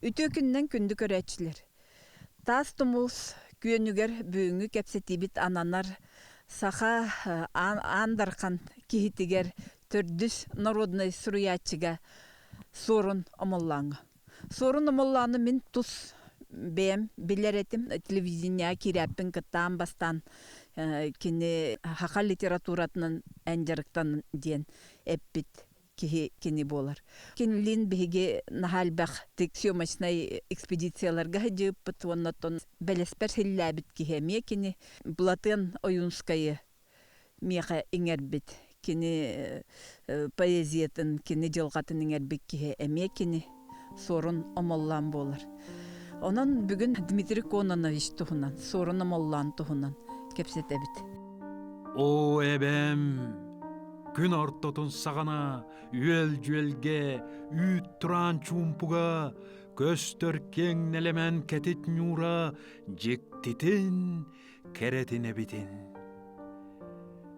Үтүө күнүнэн күндү көрөөччүлэр! Таас тумус күөнүгэр бүгүҥҥү кэпсэтиибит ананар саха аан дархан киһитигэр төрдүс народнай суруйааччыга Суорун Омоллооҥҥо. Суорун Омоллоону мин тус бэйэм билэр этим. Телевидениеҕэ киирээппин кытта аан бастаан кини саха литературатынан эн дьарыктан диэн эппит киһи кини буолар. Кинилиин биһиги наһаа элбэх съемочнай экспедицияларга сылдьыбыппыт уонна оттон бэлэспэр силлээбит киһи эмиэ кини Платон Ойуунскайы миэхэ иҥэрбит кини поэзиятын, кини дьылҕатын иҥэрбит киһи эмиэ кини Суорун Омоллоон буолар. Онон бүгүн Дмитрий Кононович туһунан, Суорун Омоллоон туһунан кэпсэтэбит. Оо, эбэм, күн ортотун саҕана үөл-дьүөлгэ, үүт тураан чуумпуга көстөр киэҥ нэлэмэн кэтит ньуура дьиктитин, кэрэтин эбитин.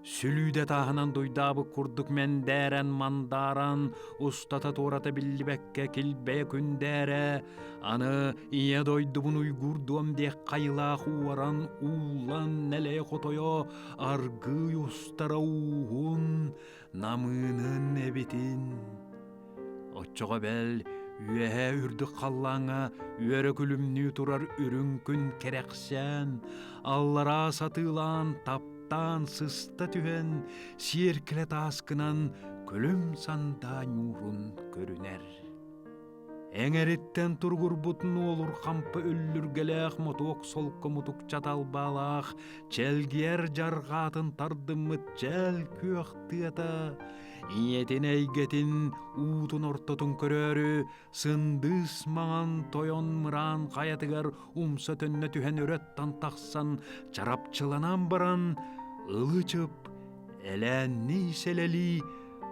Сүлүүдэ тааһынан дуйдаабыт курдук мэндээрэн мандааран, устата-туората биллибэккэ килбэйэ күндээрэ, аны ийэ дойдубун уйгуурдуом диэх хайылаах уоран ууллан нэлэйэ хотойо аргыый устара ууһун, намыынын эбитин. Оччоҕо бэл үөһээ үрдүк халлааҥҥа үөрэ күлүмнүү турар үрүҥ күн кэрэхсээн, аллараа сатыылаан таптаан сыста түһэн, сиэркилэ тааскынан күлүм сандаа ньуурун көрүнэр. Эҥэриттэн туругурбут нуолур хампа үллүргэлээх мотуок солко мутукча талбаалаах чэлгиэр дьарҕаатын тардыммыт чээл күөх тыата ийэтин эйгэтин уутун ортотун көрөөрү сындыыс маҥан тойон мыраан хайатыгар умса төннө түһэн өрөттөн тахсан чарапчыланан баран ылы-чып элээннии сэлэлии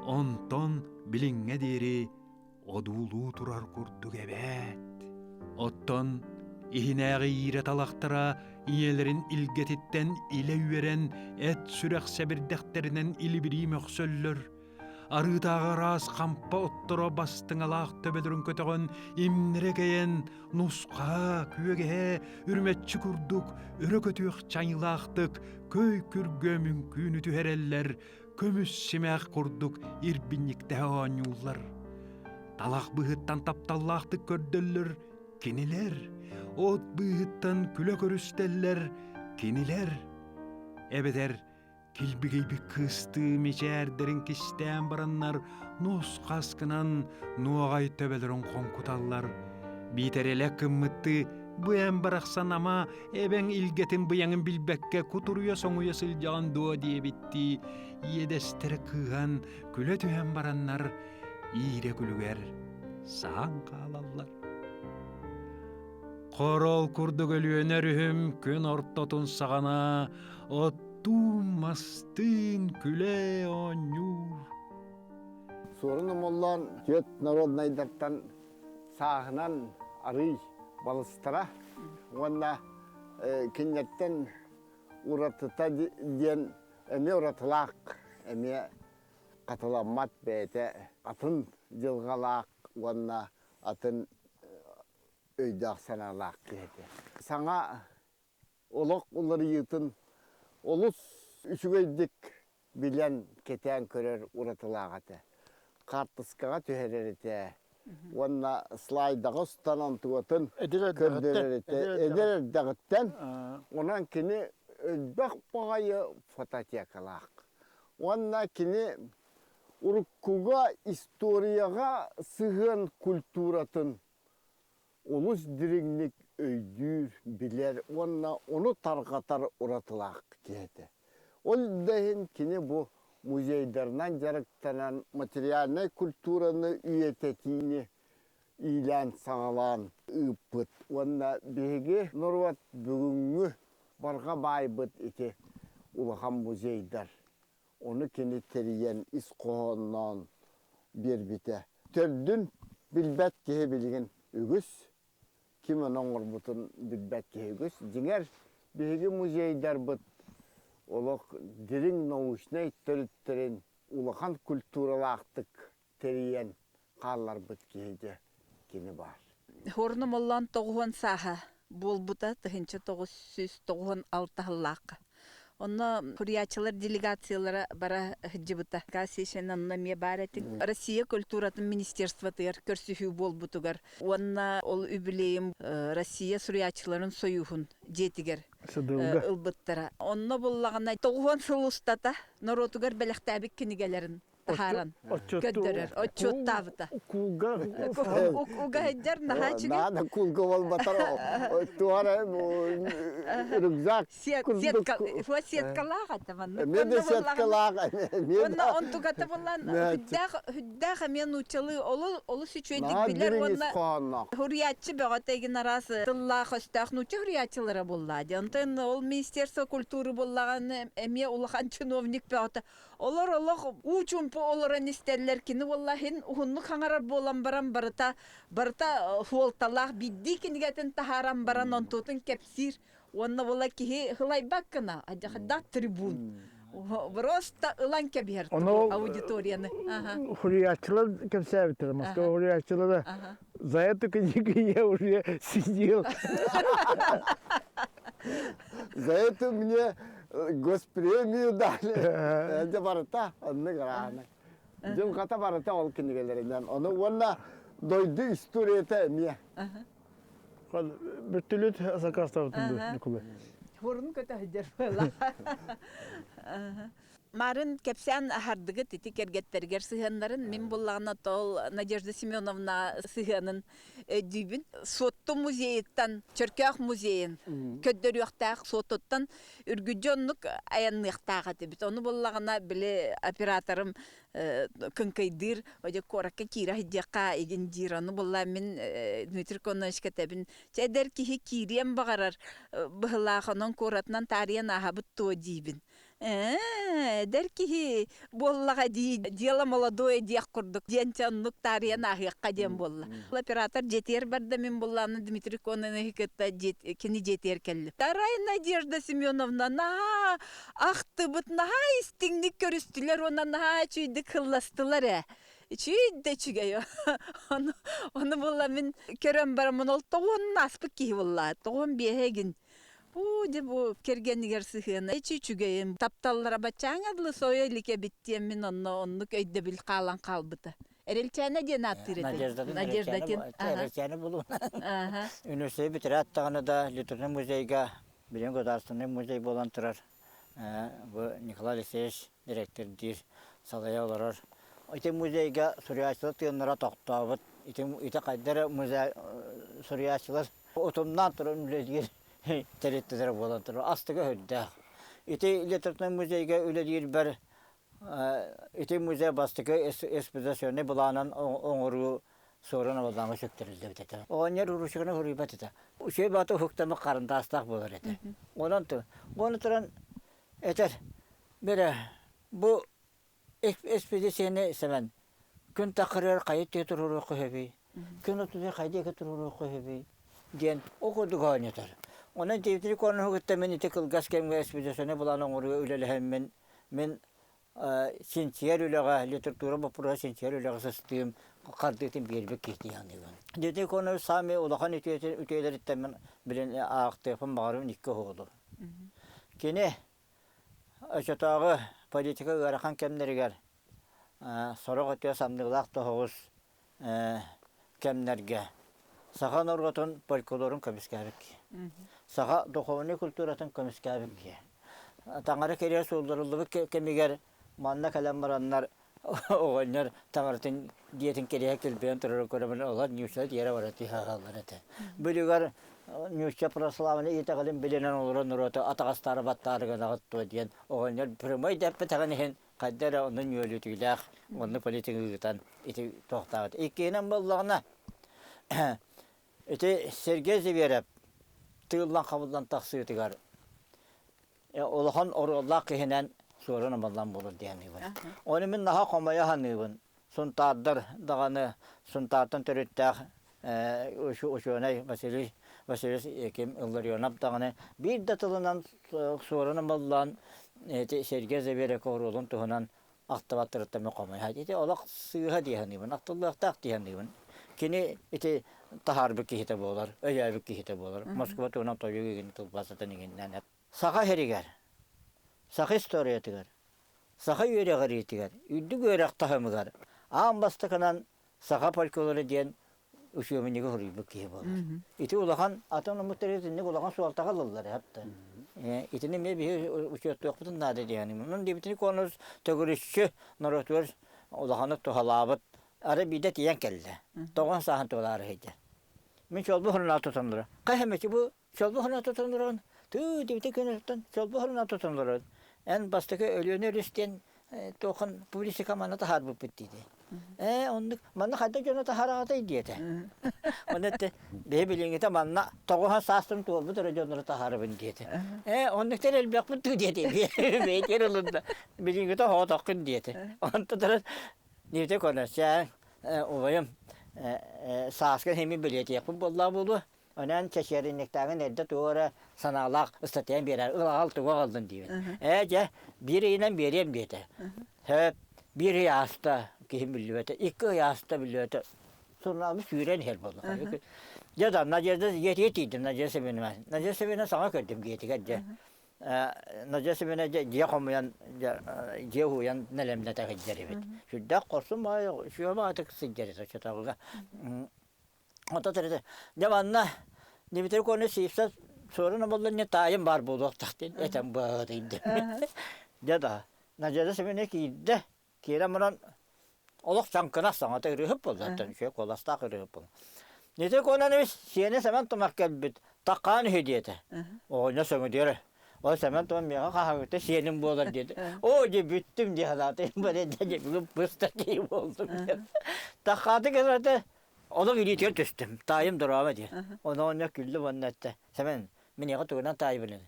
онтон билиҥҥэ диэри одуулуу турар курдук эбээт. Оттон иһинээҕи иирэ талахтара ийэлэрин илгэтиттэн илэ үөрэн эт сүрэх сэбирдэхтэринэн илибирии мөхсөллөр. Арыытааҕы араас хампа отторо бастыҥалаах төбөлөрүн көтөҕөн имнэрэ кэйэн нусхаа, күөгэһэ, үрүмэччи курдук өрө көтүөх чайылаахтык көй күргө мүҥкүүнү түһэрэллэр, көмүс симээх курдук ирбинньиктэһэ оонньууллар. Талах быыһыттан тапталлаахтык көрдөллөр кинилэр, от быыһыттан күлэ көрүстэллэр кинилэр. Эбэтэр килбигийбит кыыстыы мичээрдэрин кистээн бараннар нус-хас гынан нуоҕай төбөлөрүн хоҥкуталлар. Биитэр элэк гыммыттыы бу эн барахсан ама эбэҥ илгэтин быйаҥын билбэккэ кутуруйа-соҥуйа сылдьаҕын дуо диэбиттии иэдэстэрэ кыыһан күлэ түһэн бараннар иирэ күлүгэр саһан хаалаллар. Хорол курдук Өлүөнэ өрүһүм күн ортотун саҕана оттуун-мастыын күлэ оонньуур. Суорун Омоллоон түөрт народнайдартан сааһынан арыый балыстара уонна кинилэртэн уратыта диэн эмиэ уратылаах, эмиэ хатыламмат бэйэтэ атын дьылҕалаах уонна атын өйдөөх-санаалаах киһи этэ. Саҥа олох уларыйыытын олус үчүгэйдик билэн, кэтээн көрөр уратылаах этэ. Хаартыскаҕа түһэрэр этэ уонна слайдаҕа устан онтугатын көрдөрөр этэ. Эдэр эрдэҕиттэн онон кини элбэх баҕайы фототекалаах. Уонна кини уруккуга историяҕа сыһыан культуратын олус дириҥник өйдүүр, билэр уонна ону тарҕатар уратылаах киһи этэ. Ол да иһин кини бу музейдарынан дьарыктанан материальнай культураны үйэтэтиини иилээн-саҕалаан ыыппыт уонна биһиги норуот бүгүҥҥү барҕа баайбыт ити улахан музейдар. Ону кини тэрийэн ис хоһоонноон биэрбитэ. Төрдүн билбэт киһи билигин үгүс. Ким ону оҥорбутун билбэт киһи үгүс. Дьиҥэр, биһиги музейдарбыт олох дириҥ научнай төрүттэрин улахан культуралаахтык тэрийэн хаалларбыт киһи дьэ кини баар. Хорну моллоон тоҕуһуон сааһа буолбута 1996 сыллаахха. Онно суруйааччылар делегациялара бара сылдьыбыта. Кассия онно эмиэ баар этиҥ. Россия культуратын министерствотыгар көрсүһүү буолбутугар уонна ол үбүлүөйүм Россия суруйааччыларын союһун дьиэтигэр ылбыттара. Онно буллаҕына 90 сыл устата норуотугар бэлэхтээбит кинигэлэрин таһааран көрдөрөр, отчуоттаабыта. Куулга Угаһыдьар наһаа үчүгэй. Наада куулга болбатар туора рюкзак Сетка, сеткалаах этэ манна. Эмиэ да сеткалаах, эмиэ Уонна онтуката буллан хүддээх хүддээх эмиэ нууччалыы олус олус үчүгэйдик билэр уонна хуруйааччы бөҕөтө игин араас тыллаах өстөөх нуучча хуруйааччылара буолла дии. Онтон ол министерство культуры буоллаҕына эмиэ улахан чиновник бөҕөтө. Олор олох уу чумпу олорон истэллэр. Кини уолла иһин уһуннук хаҥарар буолан баран барыта барыта суолталаах биирдии кинигэтин таһааран баран онтуотун кэпсиир. Уонна була киһи хылайбат гына хайдах трибун. Просто ылан кэбиһэр аудиторияны. Хуруйааччылар кэпсээбиттэрэ, Москва хуруйааччылара за эту книгу я уже сидел. За это мне госпремию дали. Дьэ барыта оннук араана. Дьыл хата барыта ол кинигэлэринэн. Ону уонна дойду историята эмиэ. Бөртөлүөт сакаастаабытым дуо, Николай? Хурун көтөһүдэр буола. Марын кэпсээн аһардыгыт ити кэргэттэригэр сыһыаннарын мин буллаҕына тол Надежда Семеновна сыһыанын өйдүүбүн. Суотту музейыттан, Чөркөөх музейын көрдөрүөхтээх Суоттуттан үргүдьү оннук айанныахтаах этибит. Ону буллаҕына били операторым кыҥкыйдыыр, одьо куоракка киирэ сылдьыахха игин диир. Ону булла мин Дмитрий Коновичка этэбин, чэ эдэр киһи киириэн баҕарар быһылаах, онон куоратынан таарыйан ааһабыт дуо диибин. Эдэр киһи буоллаҕа дии, дело молодое диэх курдук диэн чэ оннук таарыйан ааһыахха диэн буолла. Оператор дьиэтигэр барда мин буллааны Дмитрий Кононович кытта кини дьиэтигэр кэллим. Арай Надежда Семеновна наһаа ахтыбыт, наһаа истиҥник көрүстүлэр уонна наһаа үчүйдүк хылластылар ээ. Үчүй да үчүгэй. Ону, ону буолла мин көрөн бараммын ол тоҕуонун ааспыт киһи буолла. Тоҕуон биэһэ игин. Уу дьэ бу кэргэнигэр сыһыана эчи үчүгэйин тапталлара баччааҥҥа дылы сойо илик эбит диэн мин онно оннук өйдөбүл хаалан хаалбыта. Эрэлчээнэ диэн ааттыыр этэ. Надеждатын Эрэлчээнэ булуна. Университет бүтэрээт даҕаны да литературнай музейга билигин государственный музей буолан турар. Бу Николай Алексеевич директордиир салайа олорор. Ити музейга суруйааччылар тыыннара тохтообут. Ити ити хайда эрэ музей суруйааччылар утумнаан туран үлэлиир тэрилтэлэрэ буолан турар. Астыга үрдээх. Ити литературнай музейга үлэлиирбэр ити музей бастакы экспедиционнай былаанын оҥоруу суорун абалааҥҥа сүктэриллибит этэ. Оҕонньор уручуканы суруйбат этэ. Үчүгэй баата уһуктаммыт харындаастаах буолар этэ. Онон оны туран этэр, Бэрэ, бу экспедицияны Сэмэн күн таххарыгар хайа тыа туруоруохха сөбүй, күн ортотугар хайа диэки туруоруохха сөбүй диэн ол курдук оонньотор. Онон Дмитрий Кононову кытта мин ити кылгас кэмҥэ экспедицияны былаан оҥорууга үлэлэһэммин, мин чинчийэр үлэҕэ, литература боппуруоһа чинчийэр үлэҕэ сыстыым хардыытын биэрбит киһи дии саныыбын. Дмитрий Кононович саамай улахан үтүөлэриттэн мин билин аахтыахпын баҕарабын икки оһолу. Кини очотооҕу политика ыарахан кэмнэригэр сорох өтө самныылаах тоһоҕус кэмнэргэ саха норуотун фольклорун көмүскээбит киһи. Саха духовнай культуратын көмүскээбит киһи. Таҥара кэриэ суулларыллыбыт кэмигэр манна кэлэн бараннар оҕонньор таҥаратын дьиэтин кэриэһэ килбэйэн турарын көрөмүн олор ньуучча тиэрэ бара түһэ этэ. Бүлүгэр ньуучча православнай итэҕэлин билинэн олорон норуоту атаҕастаары баттаары гынаҕыт дуо диэн оҕонньор прямой дэппэтэҕин иһин хайда эрэ онно ньүөлүтүүлээх онно политика ыытан ити туохтаабыт. Иккиһинэн буоллаҕына ити Сергей Зверев тыыллан хабыллан тахсыытыгар улахан оруоллаах киһинэн суорун омоллон буолар диэниибин. Ону мин наһаа хомойо саныыбын. Сунтаардар даҕаны Сунтаартан төрүттээх учуонай Василий Васильевич Яким Илларионов даҕаны биир да тылынан суорун омоллоон ити Сергей Заверяков оруолун туһунан ахтыбаттарыттан мин хомойо. Ити олох сыыһа дии саныыбын, ахтыллыахтаах дии саныыбын. Кини ити таһаарбыт киһитэ буолар, өйөөбүт киһитэ буолар. Москва туһунан тойук игин тылбаасатын игиннэн Саха сиригэр, саха историятыгар, саха үөрэҕириитигэр, үрдүк үөрэх таһымыгар аан бастакынан саха фольклора диэн учуобунньугу суруйбут киһи буолар. Ити улахан атын омуктар итинник улахан суолтаҕа ылыллар хатта. Итини эмиэ биһи учуоттуохпутун наада диэн. Онон Дмитрий Конович төгүрүччү норуотугар улаханнык туһалаабыт. Ары биирдэ тиийэн кэллэ. Тоҕон сааһын туолаары сылдьар. Мин чолбу хонунаат тутан Хайа эмэчи бу Чолбу хоноо тутан олорон, тыы дибити күн чолбу хоноо тутан олорон, эн бастакы Өлүөнэ өрүс диэн туохан публистика манна таһаарбыппыт диэти. Ээ, оннук манна хайда дьоно таһаараҕатай диэтэ. Онно этте, биһи билиҥҥитэ манна тоҕуһан саастарын туолбут эрэ дьоннору таһаарабын диэтэ. Ээ, оннуктар элбэхпит дуу диэтэ. Бэйэтигэр ылынна. Билиҥҥитэ хоотоххун диэтэ. Онтон Дивите көрөсөөн, убайым сааскы хими билиэтиэхпит буоллаа буолуо. Онон чэчиэринньиктээҕин эрдэ тугу эрэ санаалаах ыстатыйан биэрэр, ыл аҕал тугу аҕаллын диибин. Ээ дьэ, биир ыйынан биэриэм диэтэ. Сөп, биир ый ааста, киһим биллибэтэ, икки ый ааста биллибэтэ. Сурунаалбыт сүүрэн иһэр буолла. Дьэ да, Надежда дьиэтигэр тиийдим, Надежда Семеновна. Надежда Семеновна саҥа көрдүм дьиэтигэр дьэ. Надежда Семеновна дьиэ хомуйан, дьиэ уһуйан нэлэмнэтэ сылдьар эбит. Сүрдээх хорсун баҕайы, үчүгэй баҕайытык сылдьар этэ оччотооҕуга. Онтон төрөтө, дьэ манна Дмитрий Конович Сивцев суорун оболлонньу таайым баар буолуохтаах диэн этэн быһыытыйдым. Дьэ да, Надежда Семеновна киирдэ, киирэн баран олох чаҥкынас саҥата ырыаһыт буолла, үчүгэй куоластаах ырыаһыт буолла. Дмитрий Кононович сиэнэ Сэмэн Тумах кэлбит, таккаан үһү диэтэ. Оҕонньор сөҥүдүөрэ Ол Сэмэн Туман миэхэ хаһааҥҥыта сиэним буолар диэтэ. Оо, дьэ бүттүм дии санаатым, дьэ бүгүн быстар киһи буоллум диэн. Таккааты кэлэртэ Олох илиитигэр түстүм. Таайым дорообо диэн. Ону онно күллүм уонна эттэ. Сэмэн, миниэхэ тугунан таайбын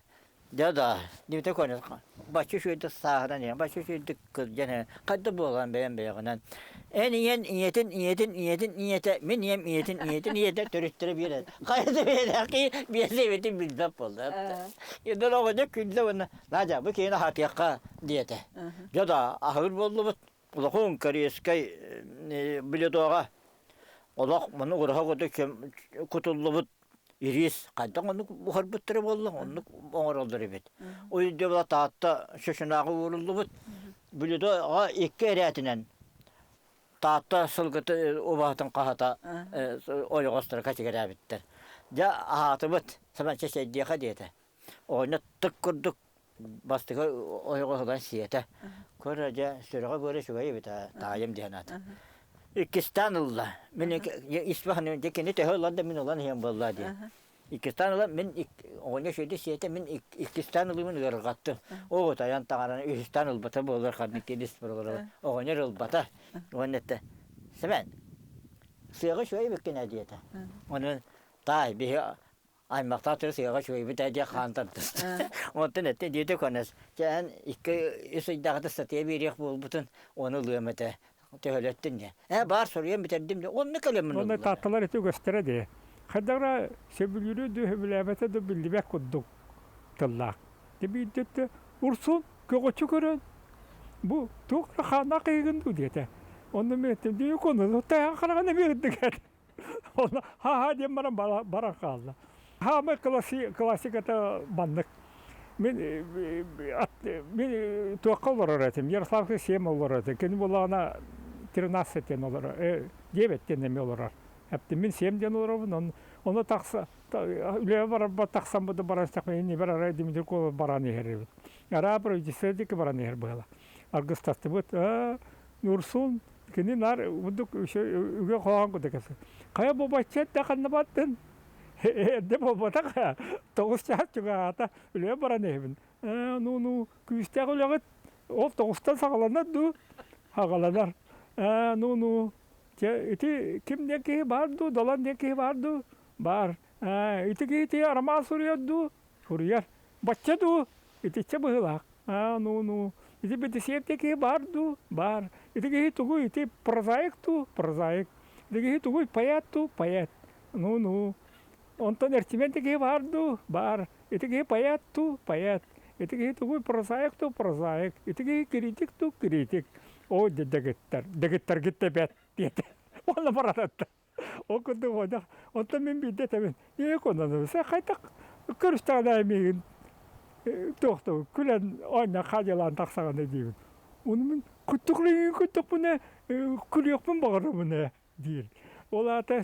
Дьэ да, дибитэ көнө бачча үчүгэйдик сааһынан иһэн, бачча үчүгэйдик кырдьан иһэн, хайда буолан бэйэм бэйэҕинэн. Эн ийэн ийэтин ийэтин ийэтин ийэтэ, мин ийэм ийэтин ийэтин ийэтэ төрүттэрэ биэрэр. Хайа да биэрээхи биэрсэбитин билбэт буолла. Иннин оҕонньор күллэ уонна Надя, бу киһини аһатыахха диэтэ. Дьэ да, аһыыр буоллубут. Улахан корейскай блюдоҕа олох муну ураһа курдук кутуллубут ириис хайдах оннук буһарбыттара буолла оннук оҥороллор эбит. Ол үрдэ Таатта чочунааҕы ууруллубут блюдоҕа икки эрээтинэн Таатта сылгыты убаһатын хаһата ойоҕосторо кэчигирээбиттэр. Дьэ аһаатыбыт, сэмэнчэ чэйдиэхэ диэтэ. Оҕонньор тык курдук бастакы ойоҕоһунан сиэтэ. Көр дьэ сүрэҕэ-быара үчүгэй эбит аа, таайым диэн аата. Иккистээн ылла. Мин испэхин дьэ кини төһө ылан да мин ылан иһэн буолла диэн. Иккистээн ылан мин оҕонньор үчүгэйдик сиэтэ, мин иккистээн ылыыбын ыарырҕаттым. Оо тайан таҥараны үһүстээн ылбата буоллар ханнык киһи буолар оҕонньор ылбата. Уонна эттэ Сэмэн, сыаҕа үчүгэй эбиккин ээ диэтэ. Онон таай биһи аймахтаах түрүс ыаҕа үчүгэйбит ээ диэн хаан тардыста. Онтон эттэ диэтэ көнөс. Чэ эн икки үс ыйдааҕыта статья биэриэх буолбутун ону ылыам этэ. Төһөлөттүн диэн. Ээ баар суруйан бүтэрдим диэн. Онно кэлэммин Онно ыллылар. таатталар ити үгэстэрэ дии. Хайдах сөбүлүүрү дуу, сөбүлээбэтэ дуу биллибэт курдук тыллаах. Дьэ биирдэ Урсун көҕөччү көрөн бу туох эрэ хааннаах киһигин дуу диэтэ. Онно мин эттим дии кону тайаан хараҕын эмиэ ырдык Онно ха-ха диэн баран баран хаалла. Хаамай классиката маннык. Мин мин туохха олорор этим, Ярославка сиэм олорор этим. Кини буоллаҕына 13 диэн олорор, 9 диэн эмиэ олорор. Эптим мин сиэм диэн олоробун, ону тахса үлэҕэ барарбар тахсан баран истэхпинэ иннибэр арай Дмитрий Колов баран иһэр эбит. Араа правительство диэки баран иһэр быһыылаах. Аргыстастыбыт. Нурсун кини наар бурдук үгэ хоһоон курдук кэпсиир. Хайа буобачча эрдэ ханна бардын? Эрдэ буолбатах ээ. Тоҕус чаас чугаһаата үлэҕэ баран иһэбин. Ээ, ну-ну, күүстээх үлэҕит ол тоҕустан саҕаланар дуу? Саҕаланар. Ээ, ну-ну, чэ, ити ким диэн киһи баар дуу, Далан диэн киһи баар дуу? Баар. Ээ, ити киһи ити арамаан суруйар дуу? Суруйар. Бачча дуу? Итиччэ быһыылаах. Аа, ну, ну. Ити бэтисиэп киһи баар дуу? Баар. Ити киһи тугуй? Ити прозаик дуу? Прозаик. Ити киһи тугуй? Поэт дуу? Поэт. Ну, ну. Онтон Эрчимэн киһи баар дуу? Баар. Ити киһи поэт дуу? Поэт. Ити киһи тугуй? Прозаик дуу? Прозаик. Ити киһи критик дуу? Критик. Оо, дэгиттэр. Дэгиттэргит да бэт диэтэ. Уонна барататта. Ол курдук оҕонньор, онтон мин биирдэ этэбин, ийэ кононум, сэ хайдах көрүстэҕинэ миигин туох да күлэн оонньоон хаадьылаан тахсаҕына диибин. Ону мин куттук куттукпуна күлүөхпүн баҕарабын ээ диир. Ол аата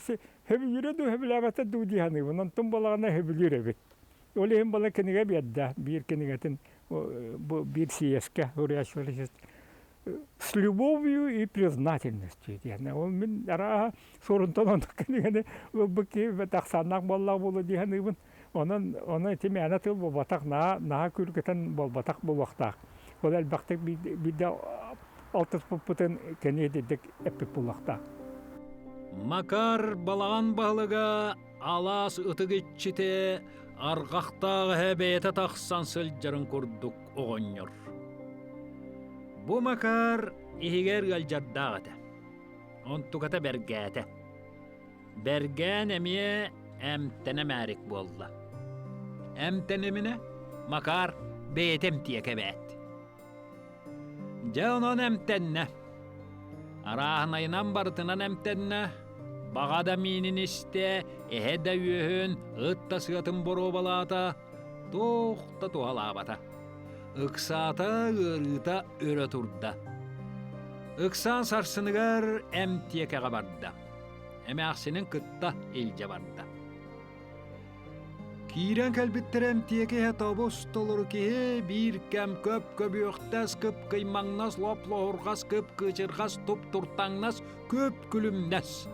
сөбүлүүрэ дуу, сөбүлээбэтэ дуу дии саныыбын. Онтон буоллаҕына сөбүлүүр эбит. Ол иһин буола кинигэ биэрдэ. Биир кинигэтин бу биир сийиэскэ суруйааччылар с любовью и признательностью диэн. Ол мин арааһа суорунтан оннук кинигэни ылбыт киһи тахсааннаах буоллаах буолуо дии саныыбын. Онон онон ити мээнэ тыл буолбатах, наһаа наһаа күргэтэн буолбатах буолуохтаах. Ол элбэхтик биирдэ алтыспыппытын кини итинник эппит буолуохтаах. Макар балаҕан баһылыга алаас ытык иччитэ арҕахтаах эһэ бэйэтэ тахсан сылдьарын курдук оҕонньор. Бу Макар иһигэр ыалдьардаах этэ. Онтуката бэргээтэ. Бэргээн эмиэ эмтэнэ мээрик буолла. Эмтэниминэ Макар бэйэтэ эмтиэ кэбээт. Дьэ онон эмтэннэ. Арааһынайынан барытынан эмтэннэ, баҕа да миинин истэ, эһэ да үөһүн, ыт да сыатын боруобалаата, туох да туһалаабата. Ыксаата, ыарыыта өрө турда. Ыксаан сарсыныгар эмтиэкэҕэ барда. Эмээхсинин кытта илдьэ барда. Киирэн кэлбиттэрэ эмтиэкэ иһэ тобус толору киһи биир кэм көп көбүөхтэс, кып-кыймаҥнас, лоп-лоһурҕас, кып-кыычырҕас, туп-туртаҥнас, көп-күлүмнэс.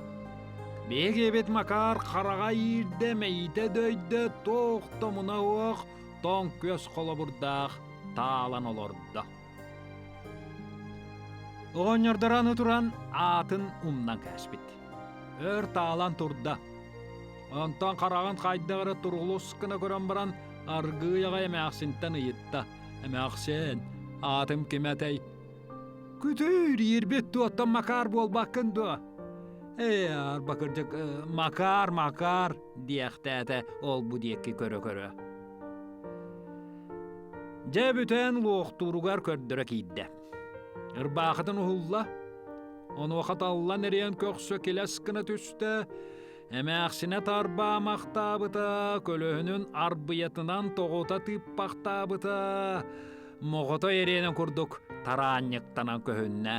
Биһиги Макар хараҕа иирдэ, мэйиитэ дөйдө, туох да муна уох, тоҥ күөс холобурдаах таалан олордо. Оҕонньордоро аны туран аатын умнан кээспит. Өр таалан турда. Онтон хараҕын хайдах эрэ турулус гына көрөн баран аргыый аҕай эмээхсинтэн ыйытта: «Эмээхсин, аатым ким этэй?» «Күтүр, иирбит туоттан Макар буолбаккын дуо?» «Ээ, арба кырдьык, Макар, Макар!» диэхтээтэ ол-бу диэки көрө-көрө. Дьэ бүтэн луохтууругар көрдөрө киирдэ. Ырбаахытын уһулла, онуоха таллан эриэн көхсө килэс гына түстэ, эмээхсинэ тарбаамахтаабыта, көлөһүнүн арбыйатынан тоҕута тыыппахтаабыта, моҕото эриэнин курдук тараанньыктанан көһүннэ.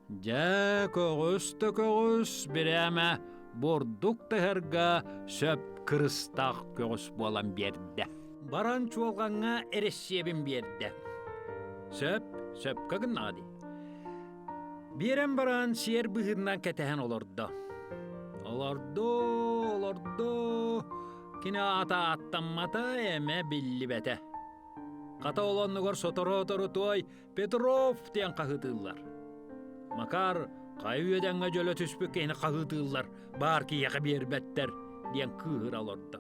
Дьэ, көҕүс да көҕүс, бирээмэ бурдук таһарга сөп кырыстаах көҕүс буолан биэрдэ. Баран чуолҕаҥҥа эрэссиэбин биэрдэ. Сөп, сөпкө гыннаҕа дии. Биэрэн баран сиэр быһыытынан кэтэһэн олордо. Олордо, олордо, кини аата ааттаммата, эмэ биллибэтэ. Хата ол оннугар сотору-сотору туой Петров диэн хаһыытыыллар. Макар хайа үөдэҥҥэ дьөлө түспүт киһини хаһыытыыллар, баар киһиэхэ биэрбэттэр диэн кыыһыра олордо.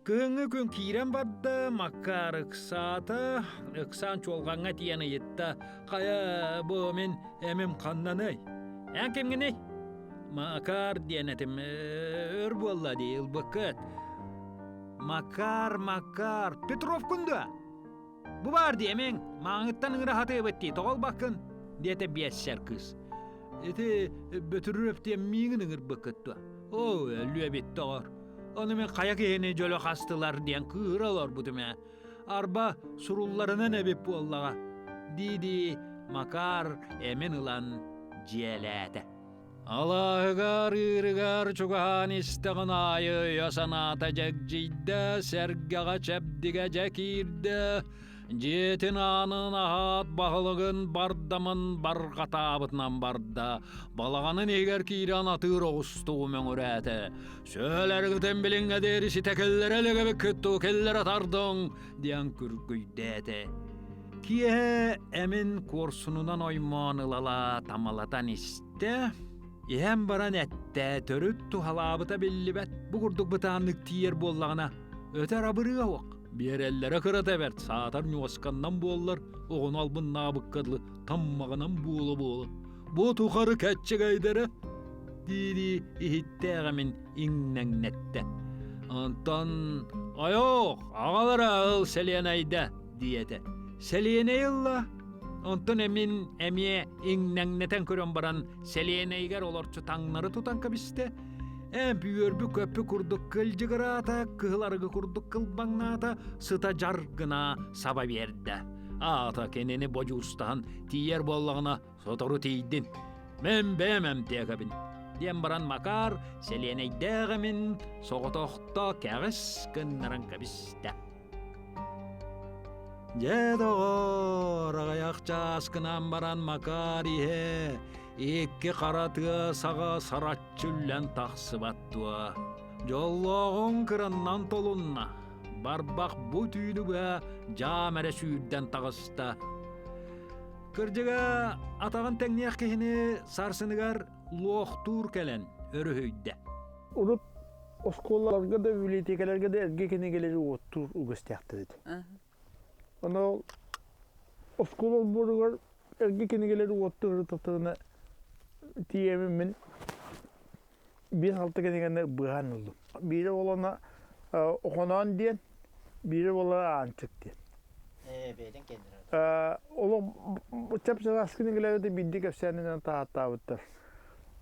Кыһыҥҥы күн киирэн барда, Макар ыксаата, ыксаан чуолҕаҥҥа тиийэн ыйытта, «Хайа, бу мин эмим ханнаный? Эн кимҥиний?» «Макар диэн этим, өр буолла дии, ылбыккыт». «Макар, Макар, Петров күндү!» Бу баар диэмиҥ, мааҥыттан ыҥыра сатыыбыт дии, тоҕо ылбаккын? диэтэ биэссэр кыыс. Ити Бөтүрүөп диэн миигин ыҥырбыккыт дуо? Оо, өлүө эбит доҕор. Ону мин хайа киһини дьөлө хастылар диэн кыыһыра олорбутум ээ. Арба сурулларынан эбит буоллаҕа, дии-дии Макар эмин ылан дьиэлээтэ. Алааһыгар, ыырыгар чугаһаан истэҕин аайы өйө-санаата дьэгдьийдэ, сэргэҕэ чэбдигэ дьэ киирдэ, дьиэтин аанын аһаат баһылыгын бардамын барҕатаабытынан барда, балаҕанын иһигэр киирэн атыыр оҕустуу мөҥүрээтэ. «Сөөлэргитин билиҥҥэ диэри ситэ киллэрэ илик дуу, киллэрэ тардыҥ!» диэн күргүйдээтэ. Киэһэ эмин куорсунунан оймоон ылала тамалатан истэ, иһэн баран эттэ, төрүт туһалаабыта биллибэт. Бу курдук бытааннык тиийэр буоллаҕына, өтөр абырыа уох. Биэрэллэрэ кырата бэрт, саатар ньуосканнан буоллар, оҕону албыннаабыкка дылы таммаҕынан буола-буола. Бу тухары кэччэгэйдэрэ дии-дии иһиттээх эмин иҥнэҥнэттэ. Онтон «Ойоох, аҕалара ыл сэлиэнэйдэ» диэтэ. Сэлиэнэй ылла. Онтон эмин эмиэ иҥнэҥнэтэн көрөн баран сэлиэнэйигэр олорчу таҥнары тутан кэбистэ. Эмп үөрбү-көппү курдук кылдьыгыраата, кыһыл арыгы курдук кылбаҥнаата, сыта дьар гына саба биэрдэ. Аата кинини бодьуустаһан тиийэр буоллаҕына сотору тиийдин. Мен бэйэм эмтиэкэбин диэн баран Макар сэлиэнэйдээх эмин соҕотохто кэҕис гыннаран кэбистэ. Дьэ, доҕоор, аҕыйах чааскынан баран Макар иһэ икки хара тыа саҕа сараччы үллэн тахсыбат дуо? Дьоллооҕуҥ кыраннан толунна, барбах бу түүнүгэ дьаам эрэ сүүрдэн таҕыста. Кырдьыга, атаҕын тэҥниэх киһини сарсыныгар луохтуур кэлэн өрүһүйдэ. Урут оскуолаларга да, библиотекаларга да эргэ кинигэлэри уоттуур үгэстээхтэр этэ. Ону оскуола олбуоругар эргэ кинигэлэри уоттуур ырытахтарына тиийэмин мин 5-6 кинигэни быыһаан ыллым. Биирэ буолана Охоноон диэн, биирэ буолана Аанчык диэн. Бэйэтин кэннирэ. Олох чап-чараас кинигэлэри да биирдии кэпсээнинэн таһааттаабыттар.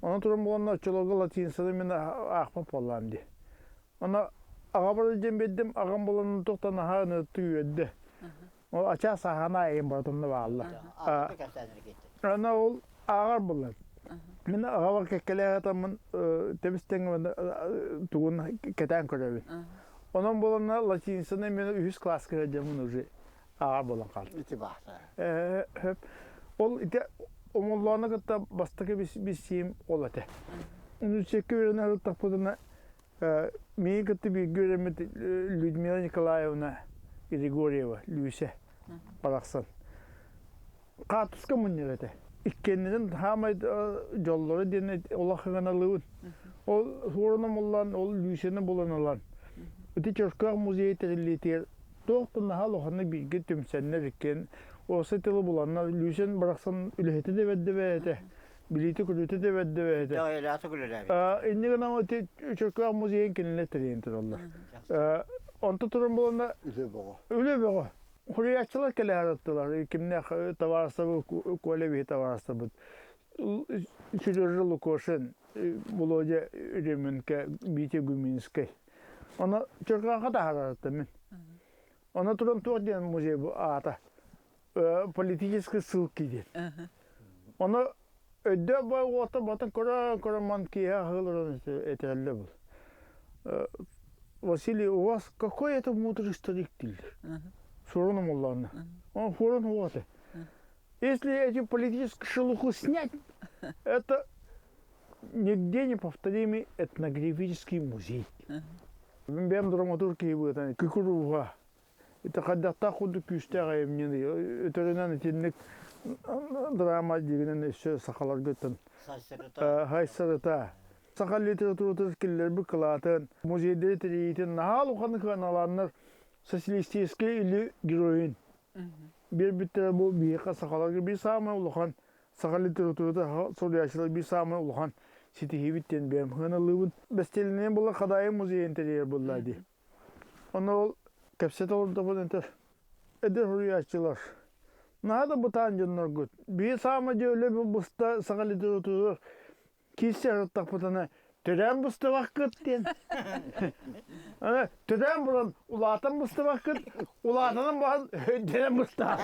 Онон туран буоланна оччолорго латинцаны мин аахпат буоллаҕым дии. Аны аҕабар илдьэн биэрдим, аҕам буолан туохтан наһаа ыныттыы үөрдэ. Ол ачаа саһаана айым барытында бааллар. Аны ол ааҕар буоллар. Мин аҕабар кэккэлээх атаммын тэбис тэҥҥэ тугун кэтээн көрөбүн. Онон буоланна латинцаны мен үһүс класска сылдьаммын уже ааҕар буолан хаалдым. Ити баата. Ол ити омоллоону кытта бастакы биссиим ол этэ. Университекка үөрэнэ сырыттахпытына миигин кытта бииргэ үөрэммит Людмила Николаевна Григорьева, Люся барахсан хаартыска мунньар этэ. Иккиэннэрин хаамай дьоллоро диэн олох ыҥаналыыбын. Ол суорун омуллан, ол Люсяны булан ылан, ити Чөркөөх музей тэриллиитигэр туох да наһаа улаханнык бииргэ түмсэннэр иккиэн уопсай тылы буланнар Люсен барахсан үлэһитэ да бэрдэ бэйэтэ, билиитэ-көрүүтэ да бэрдэ бэйэтэ. Инньэ гынан ити Чөркөөх музейын кинилэр тэрийэн тураллар. Онто туран буланна Үлэ бөҕө. Үлэ бөҕө. Хуруйааччылар кэлэ сырыттылар. Кимнээх табаарыстабыт, Коля биһи табаарыстабыт. Сережа Лукошин, Володя Ременко, Витя Гуминскай. Ону Чөркөөххө таһаарарыттым мин. Ону туран туох диэн музей бу аата? Политической ссылки диэн. Ону өйдөөх бай уота батын көрө-көрө ман киэһэ аһыыларын этэллэ был. Василий, у вас какой это мудрый старик дииллэр. Сурун умуллаҕына. Он форун уота. Если эти политическую шелуху снять, это нигде не повторимый этнографический музей. Мин бэйэм драматург киһи быһыытынан күкүр ити хайдахтаах курдук күүстээх айымньыны өтөрүнэн итинник драма диигинэн өссө сахаларгыттан хайсарыта саха литературатын киллэрбит кылаатын музейдары тэрийиитин наһаа улахан кыаналааннар социалистическай или героин биэрбиттэрэ бу биһиэхэ сахаларга биир саамай улахан саха литературата суруйааччылар биир саамай улахан ситиһиибит диэн бэйэм сыаналыыбын. Бэстиэлинэн буолар Хадаайы музейын тэрийэр буолла дии. Ону ол кэпсэтэ олордохпун этэр эдэр суруйааччылар наһаа да бытаан дьонноргут. Биһи саамай дьэ үлэ буста саха литературата киирсэ сырыттахпытына төрөөн быстыбаккыт диэн. Аны төрөөн булан улаатан быстыбаккыт, улаатанан баран өйдөнөн быстаах.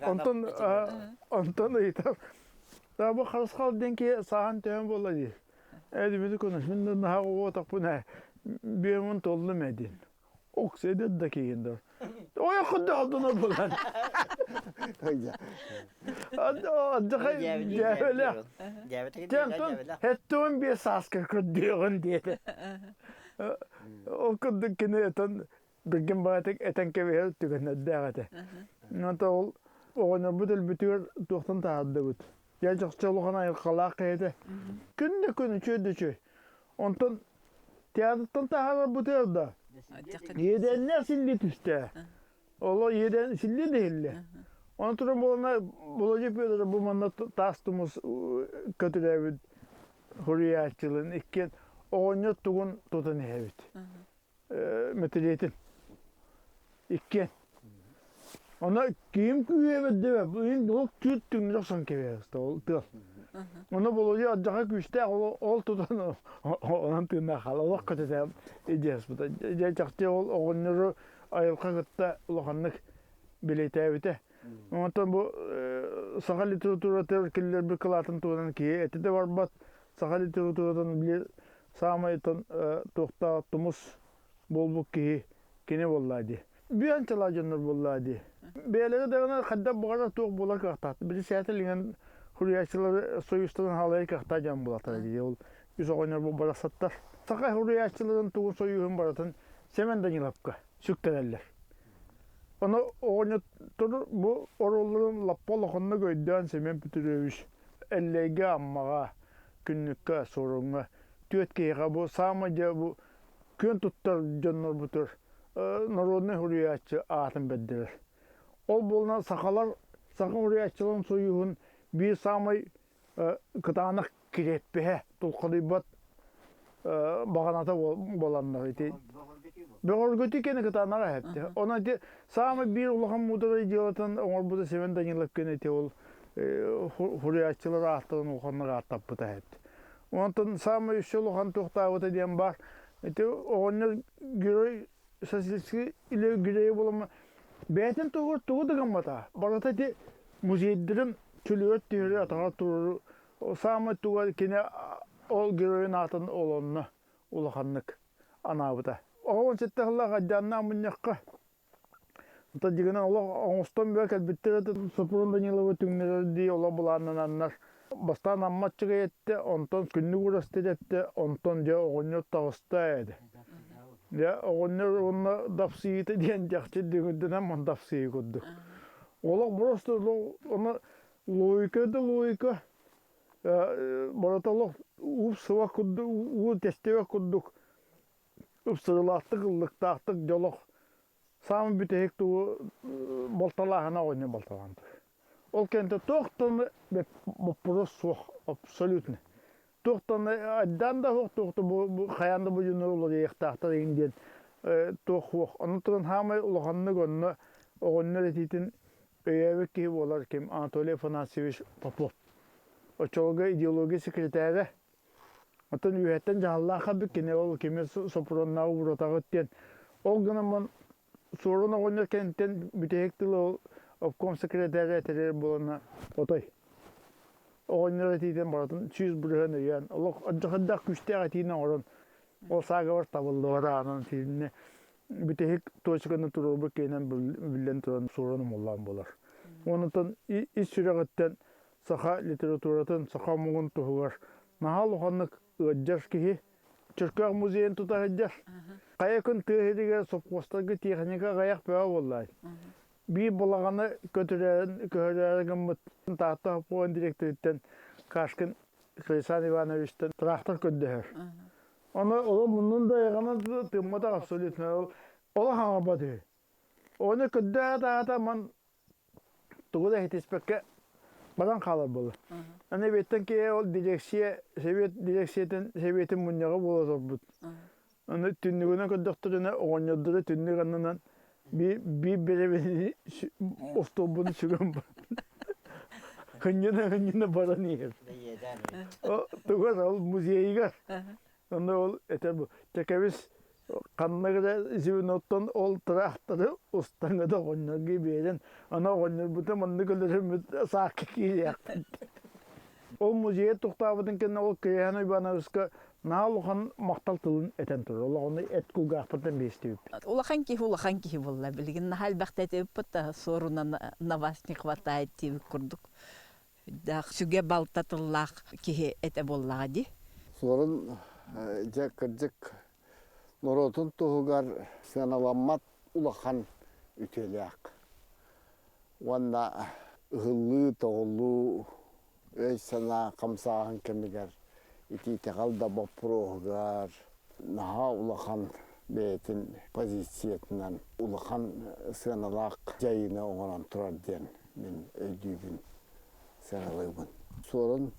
Онтон онтон ыйытар. Бу харысхал диэн киһи сааһын төһөн буолла дии. Эдибити күнүс мин наһаа уотахпын ээ бүөмүн толлум ээ диэн. Окседет да киһин Ой куддалдына булан. Дьээбэлэ. Дьэнтон хеттуун биэс сааска көрдүөҕүн диэтэ. Ол курдук кини этэн билгин баҕатык этэн кэбиһэр түгэннэрдээх этэ. Онто ол оҕонньорбут өлбүтүгэр туохтан таһаардыбыт. Дьэ чахчы улахан айылҕалаах киһи этэ. Күн да күн үчүгэй да үчүгэй. Онтон Театртан таһаарарбытыгар да иэдээннээх силлии түстэ. Оло иэдээн силлии да иһиллэ. Онон туран буолана Володя Федоров бу манна таас тумус көтүрээбит суруйааччылын иккиэн оҕонньор тугун тутан иһэбит. мэтириэтин иккиэн. Ону киим күүһэбит диэбэ, ол түүт түҥнү охсон кэбиһэр ол тыал. Ону Володя алдьархай күүстээх ол ол тутан онон тыыннаах хаалла. Олох көтүтэ идиэспит. Дьэ чахчы ол оҕонньору айылҕа кытта улаханнык билиэтээбитэ. Онтон бу саха литературатыгар киллэрбит кылаатын туһунан киһи этэ да барбат. Саха литературатын били саамай туохтаах тумус буолбут киһи кини буоллаа дии. Бүөн тыла дьоннор буоллаа дии. Бэйэлэрэ даҕаны хайдах баҕарар туох буолар кыахтаах. Председатель иҥэн суруйааччылары союзтарын хаалайар кыахтаах дьон буолаттара дии. Ол үс оҕонньор бу барахсаттар. Саха суруйааччыларын тугун союһун барытын Семен Даниловка сүктэрэллэр. Ону оҕонньоттор бу оруолларын лаппа улаханнык өйдөөн Семен Петрович Эллэйгэ, Аммаҕа, Күннүккэ, Суоруҥҥа түөрт киһиэхэ бу саамай дьэ бу күөн туттар дьоннорбутугар народнай суруйааччы аатын бэрдэрэр. Ол буолан сахалар саха суруйааччыларын союһун биир саамай кытаанах кириэппиһэ тулхадыйбат баҕаната буоланнар ити бөҕөргөтүү кэнэ кытаанаҕа эһэпти. Онон ити саамай биир улахан муударай дьыалатын оҥорбута Семен Данилов кэнэ ити ол суруйааччылар ааттарын улаханнык ааттаппыта эһэпти. Онтон саамай үсэ улахан туохтаабыта диэн баар. Ити оҕонньор герой социалистический үлэ геройа буолан бэйэтин туһугар тугу да гыммата. Барыта ити музейдарын чөлүгэр түһэри атаҕар туруору саамай туга кини ол геройун аатын олонно улаханнык анаабыта. Оҕон сэтте сыллаах айдааннаах мунньахха Оттон дьиҥинэн олох оҥостон бөҕө кэлбиттэр этэ Сопрун Даниловы түҥнэрэрдии олох былааннананнар бастаан Амма аччыгый эттэ, онтон Күннүк Уурастыыр эттэ, онтон дьэ оҕонньор таҕыста этэ. Дьэ оҕонньор уонна дапсыйыыта диэн чахчы дүҥүрдэнэн ман дапсыйыы курдук. Олох просто ону логика да логика барыта олох уу сыбах курдук, уу тэстибэх курдук ыпсарылаахтык, ыллыктаахтык дьолох саамай бүтэһик тугу балталааһына оҕонньор балталаан турар. Ол кэнтэ туох да боппуруос суох абсолютно. Туох да айдаан да суох, туох да бу хайаан да бу дьоннор уларыйыахтаахтар игин диэн туох суох. Онон туран хаамай улаханнык онно оҕонньор этиитин өйөөбүт киһи буолар ким Анатолий Афанасьевич Попов. Оччолорго идеология секретарэ Оттон үөһэттэн дьаһаллаах хабыт кини ол кими соппуруоннааҕы ууратаҕыт диэн. Ол гынан Суорун оҕонньор кэнниттэн бүтэһик тылы ол обком секретаря этэрэр буолана отой. Оҕонньор этиитин барытын 100% өйөөн, олох алдьархайдаах күүстээх этиини оҥорон, ол саагабар табыллыбата анан итиннэ бүтэһик точканы туруорбут киһинэн биллэн туран Суорун омуллаан буолар. Онтон ис сүрэҕиттэн саха литературатын, саха омугун туһугар наһаа улаханнык ыалдьар киһи. Чөркөөх музейын тута сылдьар. Хайа күн тыа сиригэр сопхуостарга техника аҕыйах бөҕө буолла. Биир балаҕаны көтүрэрин көһөрөөрү гыммыт Таатта сопхуоһун дириэктэриттэн Кашкин Хрисан Ивановичтан трактор көрдөһөр. Ону ол муннун да айаҕынан тыымматах абсолютно. Ол олох хаҥарбат үһү. Ону көрдөһө таата ман тугу да иһитиспэккэ баран хаалар буолар. Аны эбиэттэн киһи ол дирекция, совет дирекциятын сэбиэтин мунньаҕа буола турбут. Аны түннүгүнэн көрдөхтөрүнэ оҕонньордору түннүк аннынан биир бэрэбини остуолбуну сүгэн хынньына хынньына баран иһэр. Тугар ол музейыгар. Онно ол этэр бу тэкэбис Ханна эрэ звеноттон ол тыраахтары устаҥҥа да оҕонньорго биэрэн, аны оҕонньорбутун маннык өлөрөммүт саакка киириэхпит. Ол музейа тохтообутун кэннэ ол Кирьян Ивановичка наһаа улахан махтал тылын этэн турар. Ол оҕону эт кулгаахпыттан биэстибиппит. Улахан киһи улахан киһи буолла. Билигин наһаа элбэхтэ этибиппит да суорунан на вас не хватает диэбит курдук. Сүгэ балта тыллаах киһи этэ буоллаҕа дии. Суорун дьэ кырдьык норуотун туһугар сыаналаммат улахан үтүөлээх уонна ыһыллыы-тоҕуллуу өй-санаа хамсааһын кэмигэр ити итэҕэл да боппуруоһугар наһаа улахан бэйэтин позициятынан улахан сыаналаах дьайыыны оҥорон турар диэн мин өйдүүбүн, сыаналыыбын. Суорун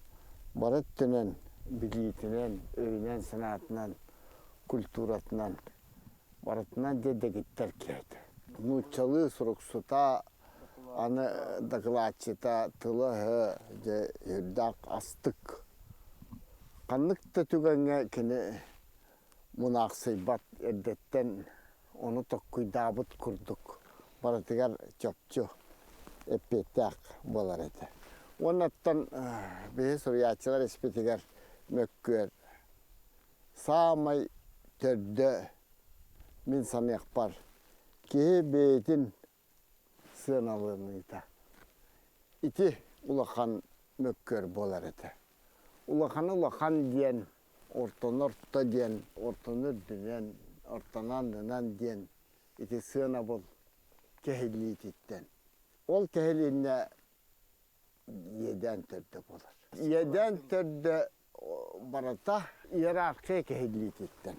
бары өттүнэн, билиитинэн, өйүнэн-санаатынан, культуратынан. Барытынан дьэ дэгиттэр киһи. Нууччалыы суруксута, аны дакылаатчыта тыла-өһө дьэ үрдээх астык. Ханнык да түгэҥҥэ кини мунаахсыйбат эрдэттэн ону токкуйдаабыт курдук барытыгар чопчу эппиэттээх буолар этэ. Уонна оттон биһи суруйааччылар испитигэр мөккүөр саамай төрдө мин саныахпар киһи бэйэтин сыаналаныыта. Ити улахан мөккүөр буолар этэ. Улаханы улахан диэн ортону орто диэн, ортону үрдүнэн, ортону аннынан диэн ити сыанабыл кэһиллиититтэн. Ол кэһилиннэ иэдээн төрдө буолар. Иэдээн төрдө барыта иерархия кэһиллиититтэн.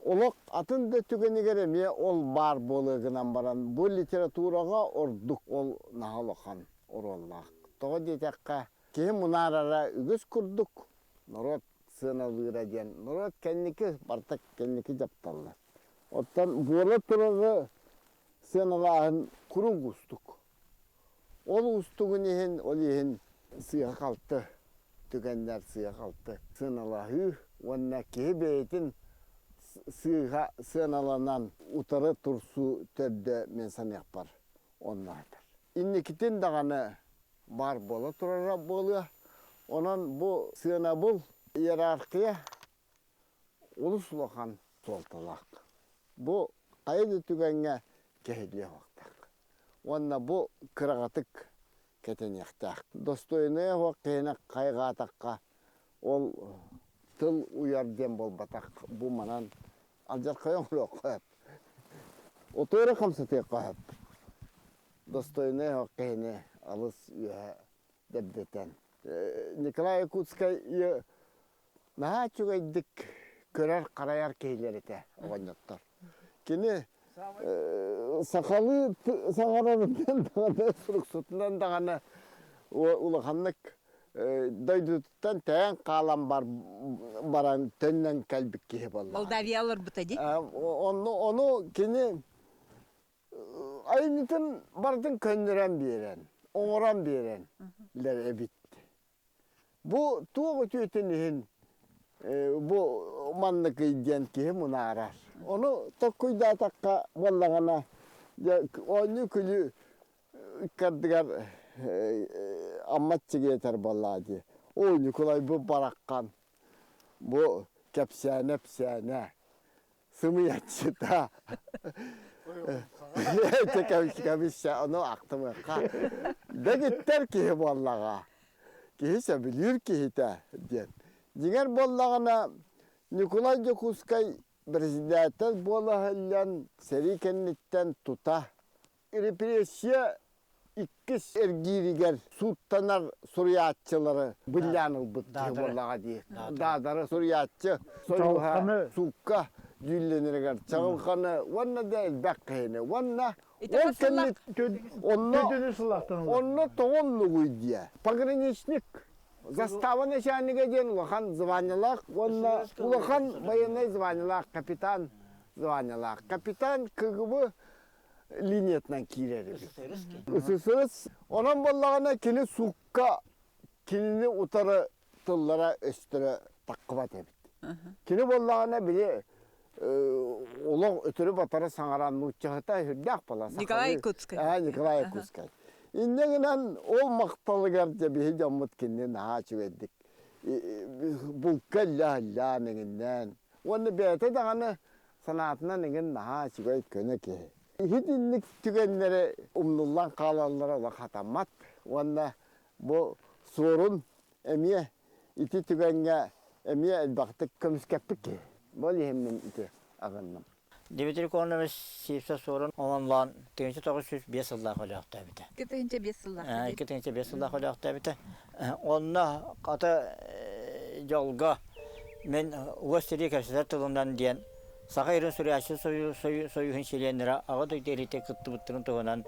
Олох атын да түгэнигэр эмиэ ол баар буолуо гынан баран, бу литератураҕа ордук ол наһаа улахан оруоллаах. Тоҕо диэтэххэ, Киһи мунаарара үгүс курдук, норуот сыаналыыра диэн, норуот кэнники барыта кэнники дьапталлар. Оттон буола турары сыаналааһын куруук уустук. Ол уустугун иһин, ол иһин сыыһа-халты түгэннэр сыыһа-халты сыаналаһыы уонна киһи бэйэтин сыыһа сыаналанан утары турсуу төрдө мин саныахпар онно сытар. Инникитин даҕаны баар буола турара буолуо. Онон бу сыанабыл иерархия олус улахан суолталаах. Бу хайа да түгэҥҥэ кэһиллиэ суохтаах. Уонна бу кыраҕатык кэтэниэхтээх. Достойнайа суох киһини хайҕаатахха, ол тыл уйар диэн буолбатах. Бу манан алдьархайы оҥоруохха сөп. Отуора хамсатыахха сөп. Достойнай оһох киһини алыс үөһэ дэбдэтэн. Николай Якутскай наһаа үчүгэйдик көрөр-харайар киһилэр этэ оҕонньоттор. Кини сахалыы саҥарарынан даҕаны, суруксутунан даҕаны улаханнык дойдутуттан тэйэн хаалан баран төннөн кэлбит киһи буолла. Молдавия олорбута дии. Ону кини айымньытын барытын көннөрөн биэрэн, оҥорон биэрэн лэр эбит. Бу туох үтүөтүн иһин бу манныкый диэн киһи мунаарар. Ону толкуйдаатахха буоллаҕына, оонньуу-күлүү ыккардыгар Амма иччигиэтэр буоллаа дии. Оо, Ньукулай бу бараххан, бу кэпсээнэ-эпсээнэ, сымыйаччыта. Кэбиссэ, ону ахтымыахха. Дэгиттэр киһи буоллаҕа. Киһи сөбүлүүр киһитэ диэн. Дьиҥэр буоллаҕына, Ньукулай Дьокуускай председатель буола иһиллэн, сэрии кэнниттэн тута репрессия иккис эргииригэр сууттанар суруйааччылары быллаан ылбыт киһи буоллаҕа дии. Даадары суруйааччы союһа суукка дьүүллэнэригэр чаҕылханы уонна да элбэх киһини уонна ол кэнни онно онно тоҕо оннугуй диэ пограничник застава начальнига диэн улахан званиелаах уонна улахан военнай званиелаах капитан званиелаах капитан КГБ линиятынан киирэр эбит. СССР онон буоллаҕына кини суукка кинини утары тыллара өстөрө таххыбат эбит. Кини буоллаҕына били олох өтөрү-батары саҥаран нууччаһыта сүрдээх буола. Николай Якутскай. Николай Якутскай. Инньэ гынан ол махталыгар дьэ биһи дьоммут кинини наһаа үчүгэйдик булка иллэ-иллээн эҥиннээн уонна бэйэтэ даҕаны Санаатынан эҥин наһаа үчүгэй көнө киһи. Итинник түгэннэри умнуллан хаалаллара олох хатаммат уонна бу Суорун эмиэ ити түгэҥҥэ эмиэ элбэхтик көмүскэппит киһи. Бу иһин мин ити аҕынным. Дмитрий Кононович Сивцев Суорун омонлоон 1905 сыллаах өлөөхтөөбүтэ. 2005 сыллаах. 2005 сыллаах өлөөхтөөбүтэ. Онно хата дьолго мин уос сирии кэпсэтэр тылынан диэн Саха Ирин суруйааччы союһун чилиэннэрэ Аҕа дойду элитэ кыттыбыттарын туһунан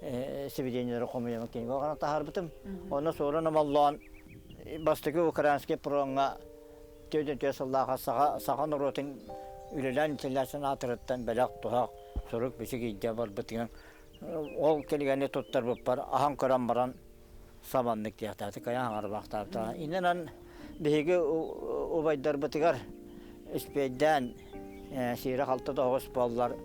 сибидиэнньэлэри хомуйан кинигэ оҥорон таһаарбытым. Онно Суорун Омоллоон бастакы украинский проҥҥа 44 сыллааха саха, саха норуотун үлэлээн интелляция аатырыттан бэлэх туһах сурук бичик илдьэ барбытыгар ол кинигэни туттарбыппар аһан көрөн баран сабаннык диэхтааты кайан хаҥарбахтаабыта. Иннинэн биһиги убайдарбытыгар испиэйдээн сиирэ-халты тоҕус буоллар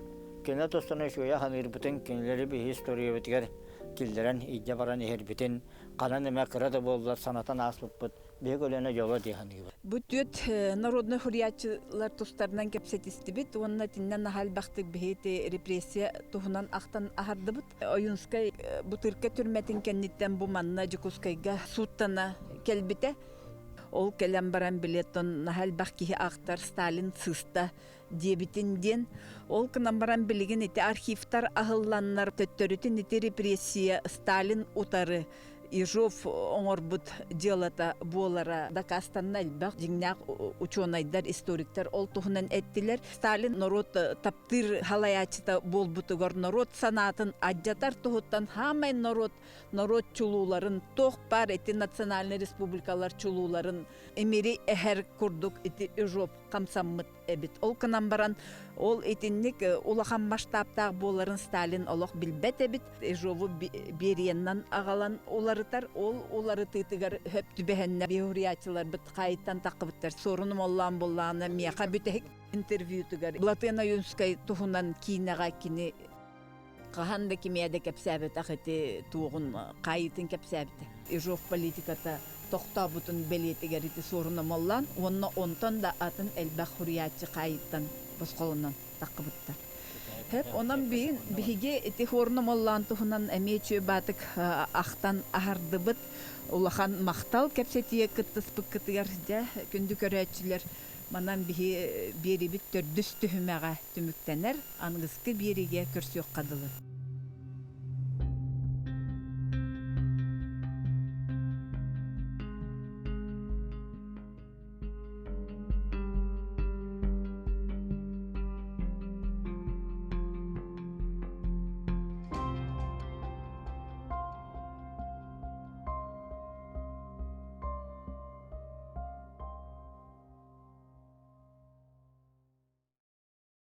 кинилэр тустан үчүгэйи саныырбытын, кинилэри биһи историябытыгар киллэрэн илдьэ баран иһэрбитин ханан эмэ кыра да буоллар санатан ааспыппыт биһиги көлүөнэ дьоло дии саныыбын. Бу түөрт народнай суруйааччылар тустарынан кэпсэтистибит уонна итиннэ наһаа элбэхтик биһиги репрессия туһунан ахтан аһардыбыт. Ойуунскай Бутырка түрмэтин кэнниттэн бу манна Дьокуускайга сууттана кэлбитэ. Ол кэлэн баран билеттон наһаа элбэх киһи ахтар Сталин сыста диэбитин диэн. Ол гынан баран билигин ити архивтар аһылланнар төттөрүтүн ити репрессия Сталин утары Ежов оҥорбут дьыалата буолара дакаастанна элбэх дьиҥнээх учуонайдар, историктар ол туһунан эттилэр. Сталин норуот таптыыр халайааччыта буолбутугар норуот санаатын адьатар туһуттан хаамай норуот норуот чулууларын туох баар ити национальнай республикалар чулууларын имири эһэр курдук ити Ежов хамсаммыт эбит. Ол гынан баран, ол итинник улахан масштабтаах буоларын Сталин олох билбэт эбит. Ежову Берияннан аҕалан уларытар. Ол уларытыытыгар хөп түбэһэннэр биһуруйааччыларбыт хаайыттан таххыбыттар. Суорун Омоллоон буллаҕына миэхэ бүтэһик интервьютугар Былатыан Ойуунскай туһунан киинэҕэ кини хаһан да кимиэ да кэпсээбэтэх ити туоҕун хаайыытын кэпсээбитэ. Ежов политиката тохтообутун бэлиэтигэр ити суорун омоллоон уонна онтон да атын элбэх суруйааччы хаайыттан босхолонон таххыбыттар. Хэп онон биһин биһиги ити хуорун омоллоон туһунан эмиэ үчүгэй баатык ахтан аһардыбыт. Улахан махтал кэпсэтиигэ кыттыспыккытыгар дьэ күндү көрөөччүлэр манан биһи биэрибит төрдүс түһүмэҕэ түмүктэнэр. Аныгыскы биэриигэ көрсүөххэ дылы.